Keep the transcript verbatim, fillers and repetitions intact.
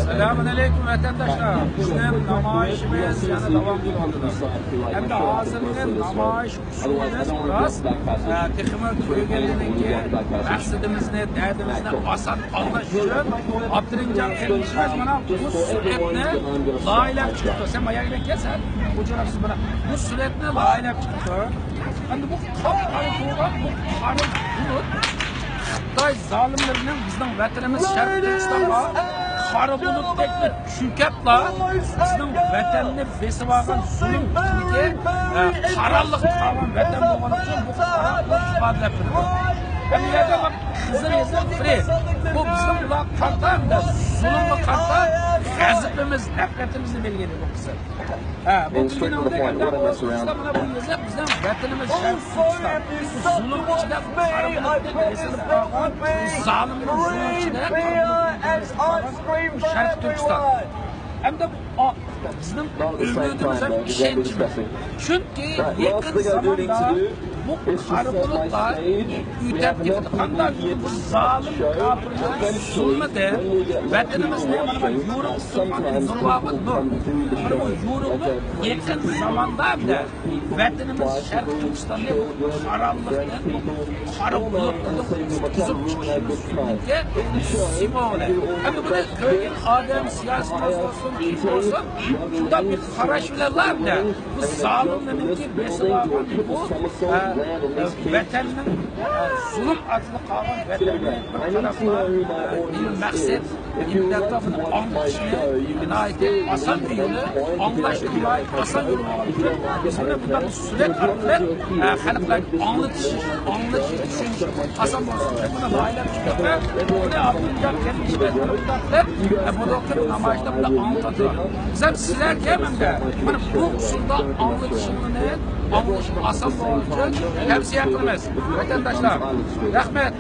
سالامون ئەلەيكۇم، ۋەتەنداشلار. بىزنىڭ نامايىشىمىز يەنە داۋام قىلىۋاتىدۇ. ئەمدى ھازىرقى نامايىش ئۇسۇلىمىز بىراز، ئە، تېخىمۇ تۈگىگەنلىكىنى، مەقسىتىمىزنى، دەردىمىزنى ئاسان ئاڭلاش ئۈچۈن ئابدۇرېھىمجان قېرىندىشىمىز مانا بۇ سۈرەتنى لايىھەلەپ چىقىپتۇ. سەن ما يەرگە كەل، سەن ئۇجراپسىز مانا. بۇ سۈرەتنى لايىھەلەپ چىقىپتۇ. ئەمدى بۇ قاپقارا بولغان بۇ قارا بۇلۇت خىتاي زالىملىرىنىڭ بىزنىڭ ۋەتىنىمىز شەرقىي تۈركىستانغا قارا بۇلۇتتەك چۆكۈپلا، بىزنىڭ ۋەتەننى بېسىۋالغان زۇلۇم ئىچىدىكى، ئە، قارانلىقتا قالغان ۋەتەن بولغىنى ئۈچۈن بۇ قارا بۇلۇت ئىپادىلەپ بېرىدۇ. ھەم يەردە بار خىزىر يېزىق فرى. بۇ بىزنىڭ بۇلارغا قارىتا، ھەمدە زۇلۇمغا قارىتا غەزىپىمىز، نەپرىتىمىزنى بەلگىلەيدۇ بۇ قىزىل. ھە، بۇ دېگىنىڭدەك ئەمدى بۇ ئۇستا مانا بۇ يېزىق بىزنىڭ ۋەتىنىمىز شەرقىي تۈركىستان. زۇلۇم ئىچىدە قارا بۇلۇتتەك بېسىلىپ قالغان، زالىمنىڭ زۇلۇمى ئىچىدە قارا بۇلۇتتەك بېسىلىپ قالغان شەرقىي تۈركىستان. ئەمدى بۇ، ئا، بىزنىڭ ئۈمىدىمىز ھەم ئىشەنچىمىز. چۈنكى يېقىن زاماندا بۇ قارا بۇلۇتلار ئۆتەپ كېتىدۇ. قانداق بۇ زالىم كاپىرلار زۇلمىدىن ۋەتىنىمىزنى مانا بۇ يورۇق قىلغان نۇرغۇن نۇر. مانا بۇ يورۇقلۇق يېقىن زاماندا ۋەتىنىمىز شەرقىي تۈركىستاننى بۇ قارانلىقتىن، بۇ قارا بۇلۇتلاردىن قۇتقۇزۇپ چىقىشىمىزنىڭكى سىمۋولى. ئەمدى بۇنى كۆرگەن ئادەم، سىياسىيمۇ بولسۇن، كىم بولسۇن، شۇنداق بىر قاراش بىلەنلا بۇ زالىملارنىڭكى بېسىۋالغان بۇ، ئە، ئە، ۋەتەننىڭ، ئە، زۇلۇم ئاستىدا قالغان ۋەتەننى بىر تەرەپلەپ، ئە، نېمە مەقسەت، نېمە دەپ بۇنى ئاڭلىتىشنى ناھايىتى ئاسان بىر يولى، ئاڭلاشنىڭ ناھايىتى ئاسان يولى بولغان ئۈچۈن بىز بۇنى بۇنداق سۈرەت ئارقىلىق، ئە، خەلقلەرگە ئاڭلىتىش، ئاڭلىتىش، چۈشىنىش ئاسان بولسۇن دەپ بۇنى لايىھەلەپ چىقتۇق. بۇنى ئابدۇمجان قېرىندىشىمىز بۇنداق قىلىپ، ئە، بۇ نامايىشتا بۇنداق ئاڭلىتىۋاتىدۇ. بىز ھەم سىلەرگە ھەم مانا بۇ ئۇسۇلدا ئاڭلىتىشىڭلارنى ئاڭلىشىڭ ئاسان بولغان ئۈچۈن تەۋسىيە قىلىمىز، ۋەتەنداشلار. رەھمەت.